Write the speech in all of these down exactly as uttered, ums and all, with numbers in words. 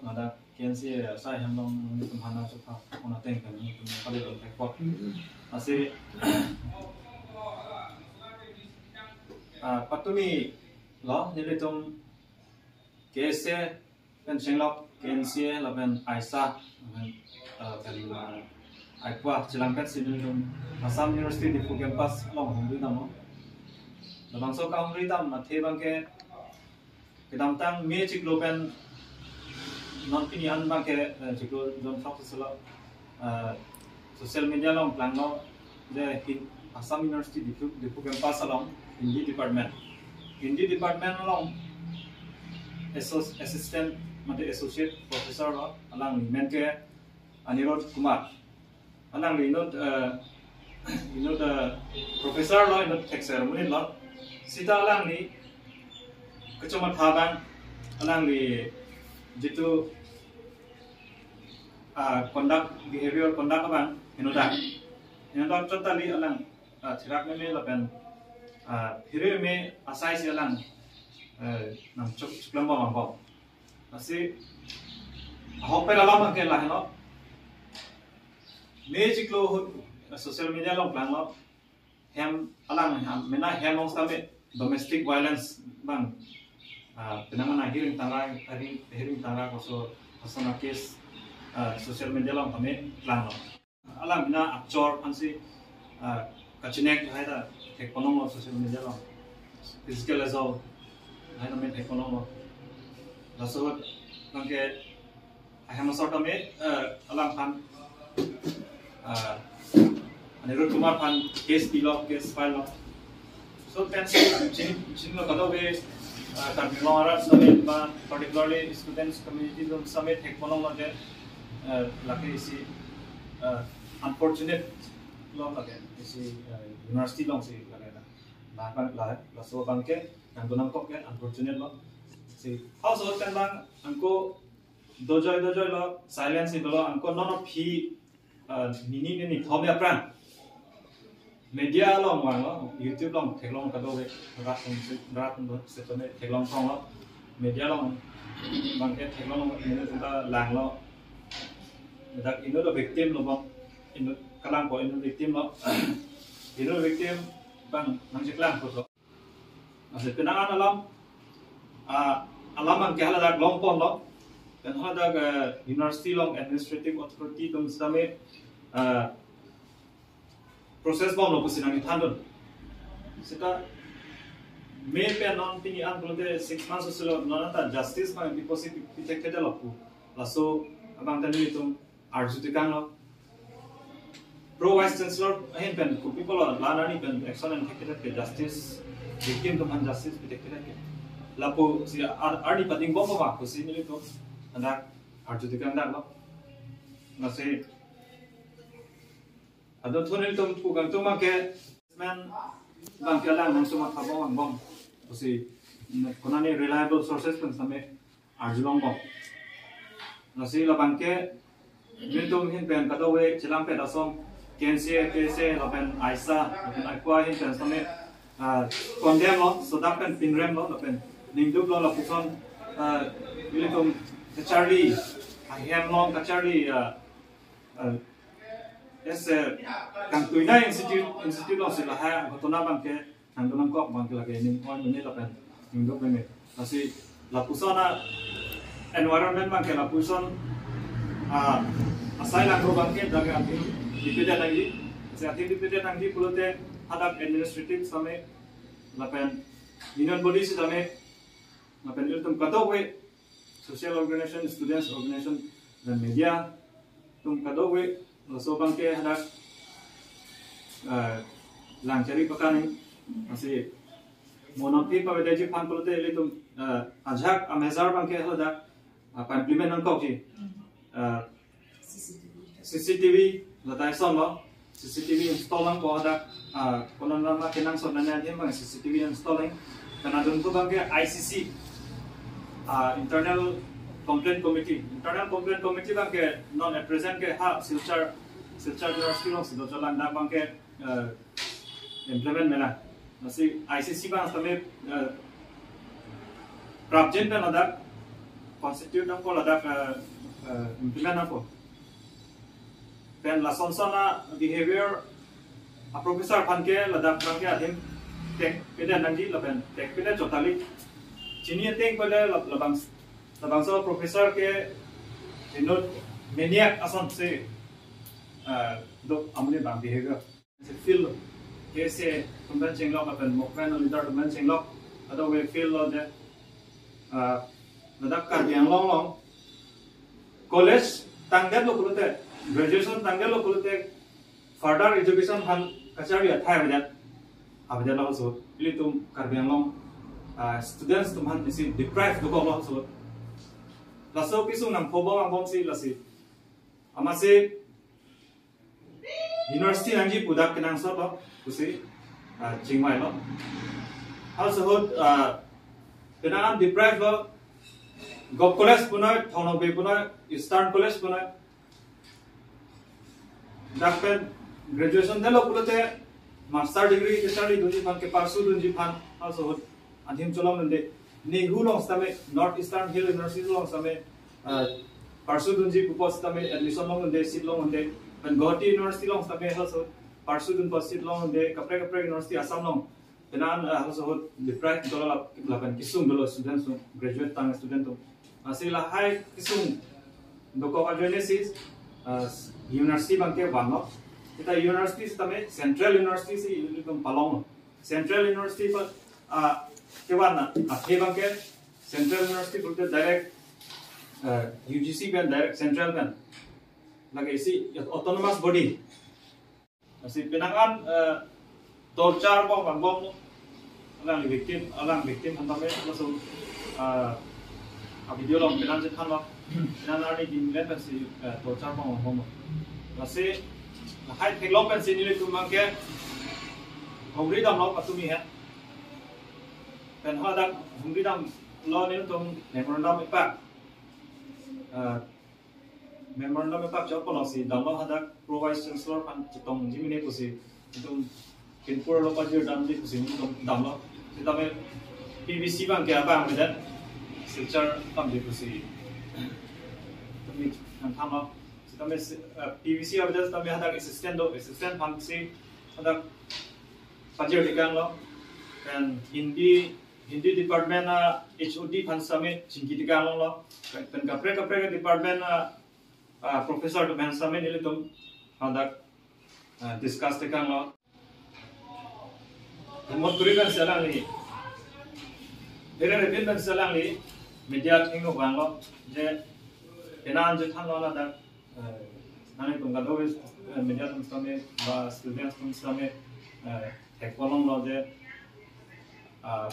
Ada K N C A asai hem along nelitum aphan chokha, ona ateng kan nelitum pali dun thekpo. Lasi, ah, patumi lo nelitum K S A pen chenglok, K N C A lapen AISA, lapen, ah, pen, ah, AICUA chelangpet si nelitum Assam University Diphu campus along humri damlo. Labangso kahumri dam athe abangke kedamtang May chiklo pen non pini an abangke, eh, chiklo jon throksi silo, eh, social media along klanglo je Hin-, Assam University Diphu, Diphu campus along Hindi department. Hindi department along assoc-, assistant mate associate professor lo, alangli amen ke Anirudh Kumar. Alangli inut, eh, inut, eh, professor lo, inut thekser amonit lo. Seta alangli kecho matha abang, alangli jitu, ah, conduct, behavior conduct abang henodak. Henodak chot kali alang, ah, thirak meme lapen, ah, phere meme asai si alang, eh, nangchok, choklam bom bom. Lasi ahok pen alam abangke lahelo. May chiklo ahut social media along klanglo. Hem alang hem, mena hem along sitame domestic violence abang, ah, penang mana hiring tangra, hiring, hiring tangra koso, koson a case, ah, social media along tame klanglo. Alang mena achor aphansi, ah, kachinek lahai ta thekponlonglo social media along. Physical assault lahai tame thekponlonglo. Laso ahut abangke ahem asor tame, eh, alangphan, eh, Anirudh Kumar aphan case pilo, case file lo. So, pen chin-, chinilo kadokave, eh, Karbi Anglong arat sitame ba particularly students community atum sitame thekponlonglo je, eh, lake isi, eh, unfortunate lo lake isi, eh, university alongsi lake na. Lapen la, laso abangke nangdun nangkok ke unfortunate lo. Si, halaso pen abang anke dojoi dojoi lo, silence si dolo, anke non aphi, ah, nini nini thom aphrang media along vanglo, YouTube along theklong kadokave, rat atum si, rat atum si tame theklong thonglo, media along abangke theklong, inut atum ta langlo. Dak inut a victim lo bang, inut kalangpo, inut victim lo, inut victim abang nangcheklang pulo. Lasi penang an alam, ah, alam abangke haladak longponlo. Pen haladak, eh, university along administrative authority atum sitame, eh, process bomlo pusi nangthandun. Seta May pen non pini an pulote six months osilo, non anta justice abang pi pusi pi, pithekthetlo pu. Laso abang ta nelitum arju tekanglo. Pro Vice Chancellor ahin pen kopi pulo la arni pen action enthekthedet ke justice, victim atum aphan justice pithekthe ke. Lapusi ar-, arni pading bom bom pusi nelitum hadak arju tekang damlo. Lasi ado thon nelitum pu kangtung abangke, men abangke alang nangsumat habong angbong pusi, konane reliable sources pen sitame arjulong bom. Lasi labangke nelitum ahin pen kadokave chelangpet ason K N C A, K S A, lapen AISA, lapen AICUA ahin pen sitame, ah, condemn lo, sodak pen pinrem lo, lapen ningduk lo lapuson, ah, nelitum kacharli, ahem along kacharli, ah, ah, yes, eh, kangtuinei institute, institute alongsi lahai ghotona abangke nangdun nangkok abangke lake ning oi mene lapen ningduk mene. Lasi lapuson a environment abangke lapuson, ah, asai langro abangke dak atheng dipedet nangji. Lasi atheng dipedet nangji pulote hadak administrative sitame lapen union body sitame lapen ilitum kadokave social organization, students organization, dan media atum kadokave laso abangke hadak, eh, lang chari pakani, lasi mo nonpi pavedetji aphan pulote ilitum, eh, ajahak ameasure abangke haladak, eh, pa-implement nangkokji. Eh, C C T V, latai ason lo, C C T V install nangpo hadak, ah, konat nama kenangsot nane adim abang C C T V installing. Karena dun tu abangke I C C, ah, Internal Complaint Committee. Internal Complaint Committee abangke non at present ke ha Silchar, Silchar University alongsi docholang, dak abangke, eh, implement melang. Lasi I C C abang sitame, eh, prapjin pen ladak constitute nangpo, ladak, eh, eh, implement nangpo. Pen lasonson a-behavior a-professor aphan ke ladak abang ke adim thekpede nangji lapen thekpede chot kali. Chini ateng pen le lab-, labang, labangso professor ke inut maniac asonsi, eh, do amonit abang behavior. Field lo. K S A atum pen chenglok lapen movement leader atum pen chenglok. Ladak ke field lo je, ah, ladak Karbi Anglong along college tangdetlo pulote, graduation tangdetlo pulote, further education aphan kacharli athai avedet, avedet laso. Ilitum Karbi Anglong, ah, students atum aphan isi deprive dokoklo laso. Laso kesung nangpho bom angbomsi lasi. Amatsi university nangji pu dak kenangsot lo pusi, ah, chingvailo. Halaso ahut, ah, penang an deprive lo, Govt College punoi, Thong Nokbe punoi, Eastern College punoi. Dak pen graduation detlo pulote master degree kacharli dunji aphan, ke-pursue dunji aphan, halaso ahut adim cholong unde. NEHU along setame, North Eastern Hill University along setame, ah, pursue dunji pupo setame admission long unde, seat long unde. Pen Guwahati University along setame halaso pursue dunpo, seat long unde. Kaprek kaprek university Assam along. Penang an, ah, halaso ahut deprive dolo lap-, lapen kesung dolo students atum, graduate tang student atum. Lasi lahai kesung dokok ajoine si, ah, university abang ke vanlo. Seta university setame Central University si ilitum palonglo. Central University pa, ah, kevan na, athe abang ke Central University pulote direct, ah, U G C pen, direct Central pen. Lake isi autonomous body. Lasi penang an, eh, torture bom angbom, alang victim, alang victim aphan tame laso, eh, a-video along penang chethanlo, penang arni din len pensi, eh, torture bom angbom. Lasi lahai theklong pensi nelitum abang ke hongri damlo patumi he. Pen hadak hongri damlo nelitum memorandum ipak. Eh, memorandum ipak chot ponlongsi damlo, hadak Pro Vice Chancellor aphan chetongji mene pusi, itum pinpur lo pajir damji pusi itum damlo. Sitame P V C abang ke abang medan, Silchar damji pusi itum nangthanlo. Sitame si, eh, P V C avedet sitame hadak assistant do, assistant aphansi hadak pajir tekanglo. Pen Hindi Hindi department a-H O D aphan setame chingki tekang longlo. Pen kaprek kaprek department a, a-professor atum aphan setame nelitum hadak, a, discuss tekanglo. Hemant Kuki pensi alangli, Biren Ravin pensi alangli media athengno vanglo je penang an chethanlo ladak. Eh, nanglitum kadokave, eh, media atum setame ba students atum setame, eh, thekpon longlo je, ah,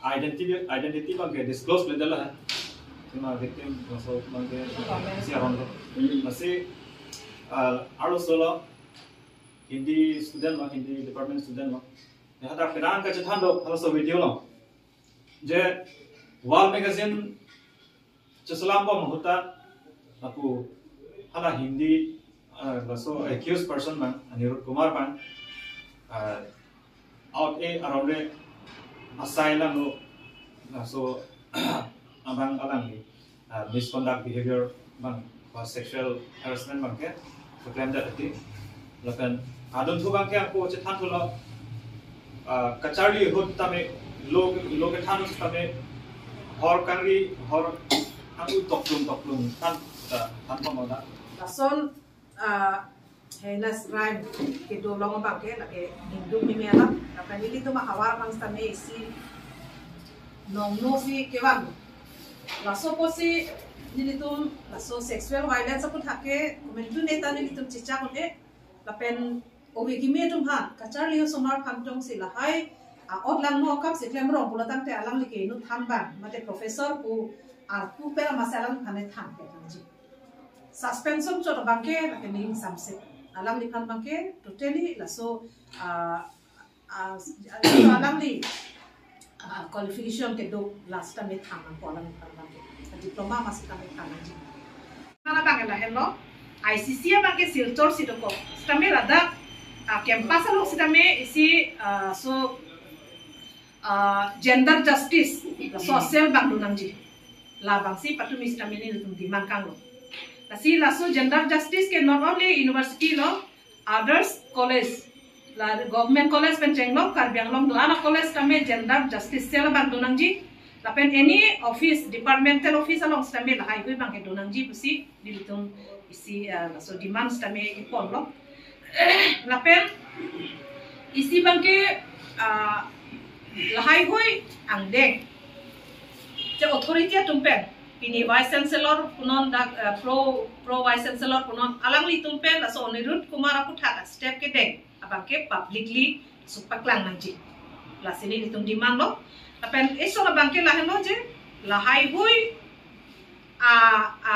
identity, identity abang ke disclose kledetlo he. Sima victim laso abang ke si aron lo. Lasi, ah, arloso lo Hindi student lo, Hindi department student lo. Ya, hadak penang kachethan do halaso video lo. Je World Magazine cheselam bom ahut ta lapu hala Hindi, ah, laso accused person abang, Anirudh Kumar abang, ah, out a aron re asai langlo, laso abang alangli, ah, misconduct behavior abang, ba sexual harassment abang ke, keklem jat ati. Lapen adunthu abang ke ako chethan thulo, ah, kacharli ahut tame, lo, lo kethan ahut tame, hor kangri, hor angku toklung toklung than, ta, than pamodha. Lason, ah, heinous crime kedo long abang ke, lake Hindu mimi alam, lapen ilitum ahavar abang setame isi nongno si kevan. Laso apotsi nelitum laso sexual violence aputhak ke komantu neta nelitum chechak un-e, lapen ove kimi atum aphan, kacharli osomar aphan jongsi lahai a-ot langno akam si klemrong pulo tangte alangli ke inut than abang, mate professor pu, arpu pen amatsi alangphan than ke nangji. Suspension chot abang ke lake ning samse. Alangliphan abang ke totally laso, ah, ah, alangli, ah, qualification kedo la setame than nangpo alangliphan abang ke. Diploma amatsi tame than nangji. Nana abang ke lahenlo, I C C abang ke Silchar si dokok. Setame ladak, ah, campus along setame isi, ah, so, ah, gender justice, so cell abang do nangji. Labangsi patumi sitame nelitum demand kanglo. Lasi laso gender justice ke not only university lo, others college, la government college pen chenglok Karbi Anglong do-an a-college tame gender justice cell abang donangji. Lapen any office, departmental office along sitame lahai hui abangke donangji pusi nelitum isi, ah, laso demand sitame iponlo. Lapen isi abangke, ah, lahai hui angdeng che authority atum pen, pini vice chancellor punon dak, ah, pro, pro vice chancellor punon, alanglitum pen laso Anirudh Kumar aputhak step kedeng abangke publicly suk paklang nangji. Lasi nelitum demand lo. Lapen eson abangke lahenlo je, lahai hui a, a,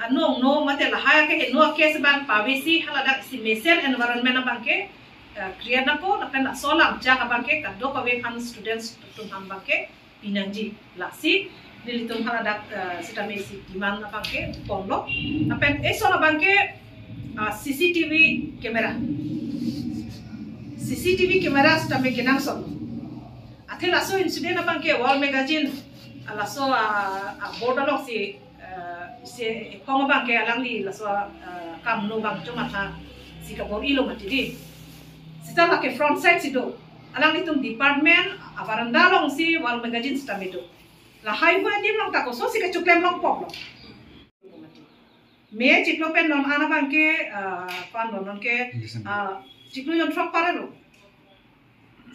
anong no mate lahai ke no case abang pavesi haladak si mesen environment abangke, eh, create nangpo, lapen laso lamchak abangke kadokave aphan students atum aphan abangke pinangji. Lasi nelitum haladak, eh, sitame isi demand abangke ponlo. Lapen eson abangke, ah, C C T V camera. C C T V camera sitame kenangsot. Athe laso incident abangke World Magazine, ah, laso, ah, ah, board alongsi, ah, si ephong abangke alangli laso, ah, kam no abang chomatha si kabor-ilo mati di. Sita lake front side si do. Alanglitum department a-veranda alongsi World Magazine sitame do. Lahai hui adim along ta kososi kachoklem longpoklo. May chiklo pen non an abangke, ah, pan non non ke, December. Ah, chiklo jonthrok parelo.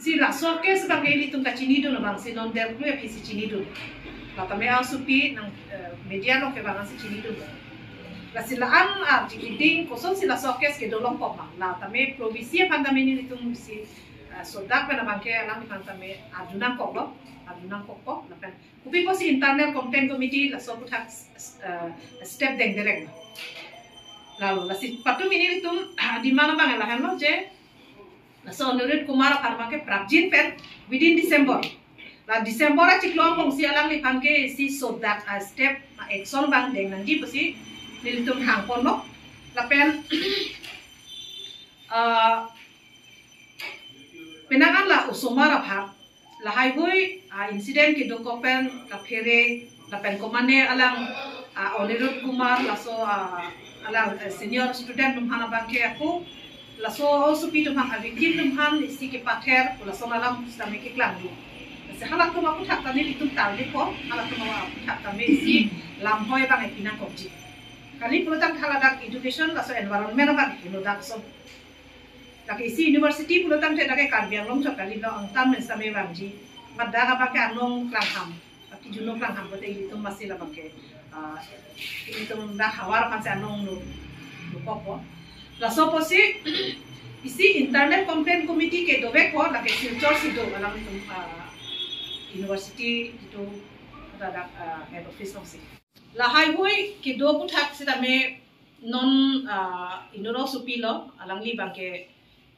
Si laso case abangke ilitum kachinidun abang si non Delhi aphi si chinidun. Latame a-osopi nang, eh, media along ke abang si chinidun. Lasi la-an arji keding kosonsi laso case kedo longpok ma. Latame provinsi aphan tame nelitum si, eh, sodak pen abangke alangliphan tame arju nangkoklo, arju nangkokpo, lapen kopi pusi internal complaint committee laso aputhak s-, s-, eh, step dengderek ma. Lalo lasi patumi nelitum, ah, demand abang lahenlo je, laso Anirudh Kumar aphan abangke prapjin pen within December. La December achiklo angbong si alangliphan ke isi sodak a-step, ah, action abang deng nangji pusi nelitum hangponlo. Lapen, ah, penang an la osomar aphan lahai hui, ah, incident kedokok pen kaphere lapen komane alang, ah, Anirudh Kumar laso, ah, alang, eh, senior student atum aphan abangke ako laso osopi atum aphan a-victim atum aphan isi kepather, laso alam sitame keklanglo. Lasi halatum aputhak tame nelitum tarlipo, halatum aputhak tame isi lamhoi abang epinangkokji. Kali pulotangte haladak education laso environment abang henodak so. Lake isi university pulotangte lake Karbi Anglong chot kali lo, angtan men sitame vangji. Mat dak abangke anong klangham, lake juno klangham pote ilitum masi labangke, ah, ilitum dak havar aphansi anong lo, lo kopo. Laso apotsi isi internal complaint committee kedovekpo, lake Silchar si do, alanglitum, ah, university itu ada, ah, head office alongsi. Lahai hui kedo aputhak sitame non, ah, inut osopi lo, alangli abangke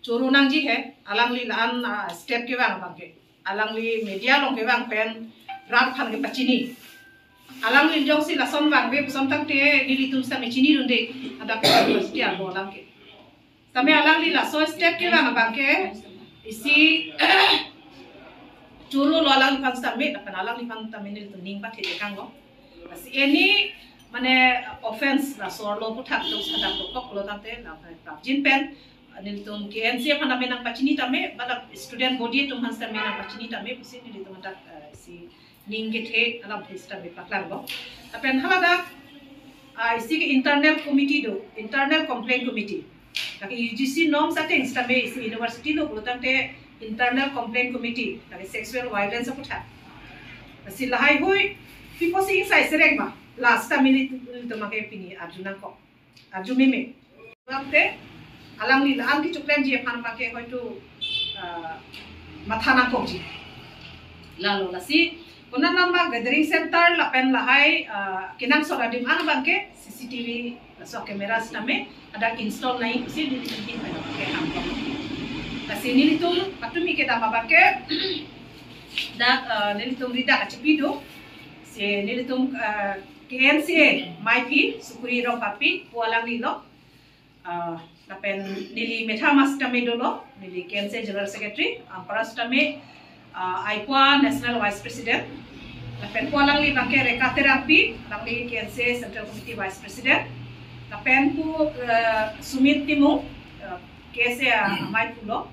choro nangji he, alangli la-an, ah, step kevang abangke. Alangli media along kevang pen rat aphan kepachini. Alangli jongsi lason vangve puson tangte nelitum sitame chinidunde, hadak university arlo alam ke. Tame alangli laso step kevang abangke isi choro lo alangliphan sitame, lapen alangliphan tame nelitum ning pathe tekanglo. Lasi any mane offense laso arlo aputhak do, sadak dokok pulotangte, lapen prapjin pen nelitum K N C A aphan tame nangpachini tame, ba dak student body atum aphan sitame nangpachini tame pusi nelitum dak, eh, si ning kethe alamthe sitame paklanglo. Lapen haladak, ah, isi ke internal committee do, internal complaint committee. Lake U G C norms ateng sitame isi university lo pulotangte internal complaint committee, lake sexual violence aputhak. Lasi lahai hui, pipo si ingsai serek ma, last time neli, nelitum abangke pini arju nangkok. Arju meme. Lamte, alangli la-an kechoklemji aphan abangke hoitu, ah, matha nangkokji. Lalo lasi, konat namba gathering center lapen lahai, ah, kenangsot adim an abangke C C T V laso camera sitame hadak install nangji pusi nelitum pen abangke hangkok. Lasi nelitum patumi kedam abangke dak, ah, nelitum ridak achipi do. Si nelitum, ah, K N C A maiphi Sukri Rongpapi pu alangli lo. Ah, lapen neli methama sitame dolo, neli K N C A General Secretary, anpara sitame, ah, Aipua National Vice President. Lapen pu alangli abangke Reka Terangpi, alangli K N C A Central Committee Vice President. Lapen pu eh, Sumit Timung, eh, K S A amai pulo.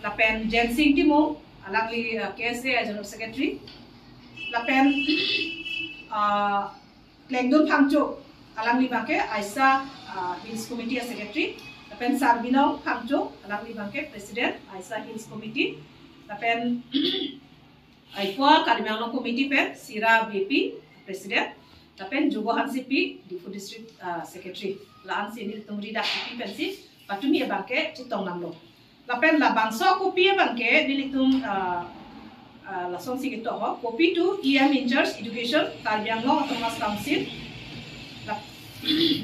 Lapen Jensing Timung, alangli eh, K S A General Secretary. Lapen ah, Klengdun Phangcho, alangli abangke Aisa ah, Hills Committee a Secretary. Lapen Sarbinong Phangcho, alangli abangke President Aisa Hills Committee. Lapen Aipo Karbi Anglong Committee pen Sira B P President, lapen Jogo Hansepi Diphu District ah, Secretary. La-an si nelitum ri dak P P pensi patumi abangke chetong damlo. Lapen labangso copy abangke nelitum ah, ah, lason si ketok ho. Copy to E M in charge Education, Karbi Anglong Autonomous Council. Lap-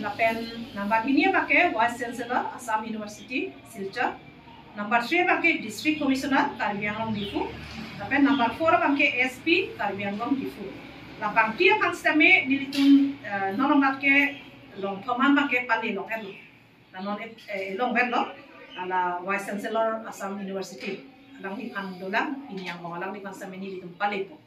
Lapen number hini abangke Vice Chancellor, Assam University, Silchar. Number three abangke District Commissioner, Karbi Anglong Diphu. Lapen number four abangke S P, Karbi Anglong Diphu. Labangpi aphan sitame nelitum eh, non amat kelong thom an abangke pale long-etlo. La non eh, eh, long-etlo. Ala Vice Chancellor Assam University, alangliphan dolang, pini angbong alangliphan sitame nelitum palepo.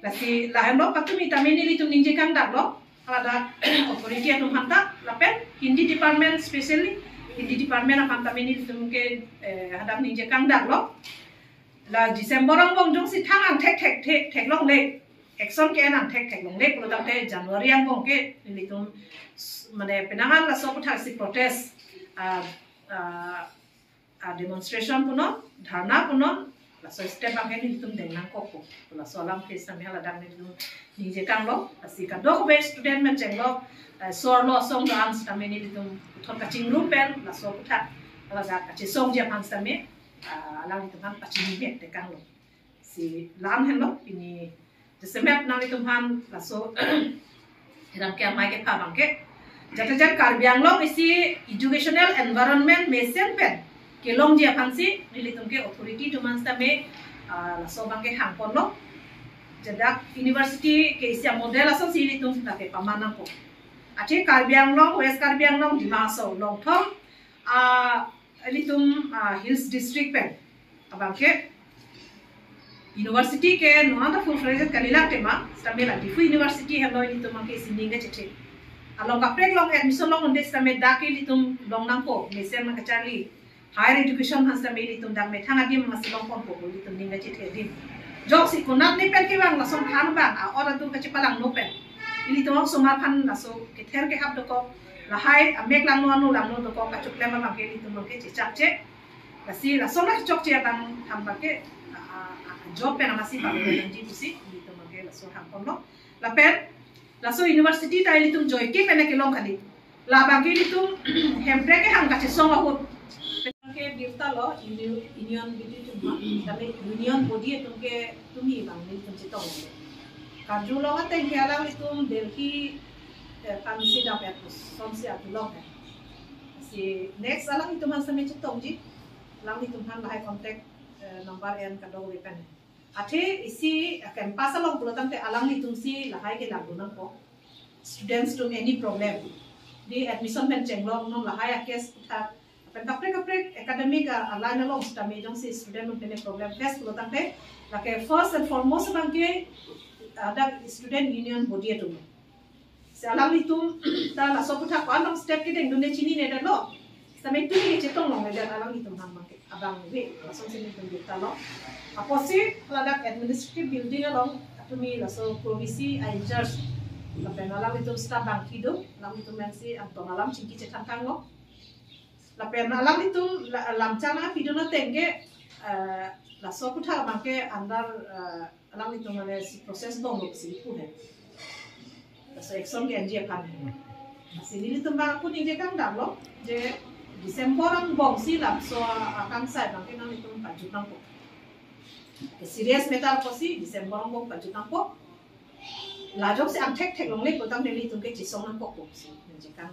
Lasi lahenlo patumi tame nelitum ningje kangdaklo. Haladak authority atum aphanta, lapen Hindi department, specially Hindi department aphan tame nelitum ke eh, hadak ningje kangdaklo. La December angbong jongsi thang angthek thek thek theklongle, action ke-en angthek theklongle pulo tangte January angbong ke nelitum s- mane penang an laso aputhak si protest ah, ah, ah, demonstration punon, dharna punon, laso step abangke nelitum deng nangkokpo. Laso alam ke sitame haladak nelitum ningje kanglo. Lasi kadokave student pen chenglo eh, sorlo asong do-an sitame nelitum puthot kachingrum pen laso aputhak haladak kachesongji aphan sitame ah, alanglitum aphan pachini mek tekanglo. Si la-an henlo pini jasemet nanglitum aphan laso hiram ke amai kepha abangke, jatejat Karbi Anglong isi educational environment mesen pen kelongji aphansi nelitum ke authority atum an sitame ah, laso abangke hangponlo. Jadak university ke isi model asonsi nelitum lake paman nangpo. Athe Karbi Anglong, West Karbi Anglong, Dima Hasao, long thom ah, ilitum ah, Hills District pen abangke university ke non anta full fledged kalila tema, sitame la Diphu University henlo ilitum abangke sining kachethe. Along kaprek along admission long-un-e sitame dak ilitum long nangpo, mesen nangkacharli. Higher education aphan sitame ilitum dak methang adim masi longponpo pu ilitum ning kachethe adim. Jongsi konat ne pen kevang lason than abang, a-or atum kachepalangno pen ilitum osomar aphan laso kether kehap dokok, lahai amek langno ano langno dokok kachoklem abangke ilitum abangke chechakche. Lasi lason kachokche abang than abangke ah, ah, ah, job pen amasi abang nangji pusi ilitum abangke laso hangponlo. Lapen laso university ta ilitum joike pen kelong kali. Labangke ilitum Hemprek kehang kachesong ahut. Ke birta lo uni- union bidi atum ha, kami union body atum ke tumi abang nelitum chetong. Karjulong ateng ke alanglitum Delhi eh, aphansi dam-et sonsi atulong he. Si next alanglitum aphan sitame chetongji, alanglitum aphan lahai contact eh, number en kadokave pen. Athe isi eh, campus along pulo tangte alanglitum si lahai ke lagu nangpo. Students atum any problem, di admission pen chenglong non lahai a-case aputhak. Pen kaprek kaprek academic ah, line along sitame jongsi student atum pen problem face pulo tangte, lake first and foremost abangke ah, dak student union body atum. Si alanglitum ta laso aputhak ko-an along step kedengdunde chininedetlo. Sitame tumi chetong longledet alanglitum aphan abangke abang ave, lasonsi nelitum birta lo. Apotsi ladak administrative building along tumi laso Pro V C a-in-charge lapen alanglitum staff abang kido, alanglitum pensi angton alam chingki chethan tanglo. Lapen alanglitum la- lamchang nangpidun ateng ke eh, laso aputhak abangke under eh, alanglitum mane si process bom lo si pu he. Laso action ke-enji aphan he. Si nelitum abang ako ningje kangdamlo je December angbong si laso akangsai abangke nanglitum pajut nangpo. Serious matter apotsi December angbong pajut nangpo. La jongsi angthek theklongle pulo tangte nelitum ke chesong nangkokpo si ningje kang.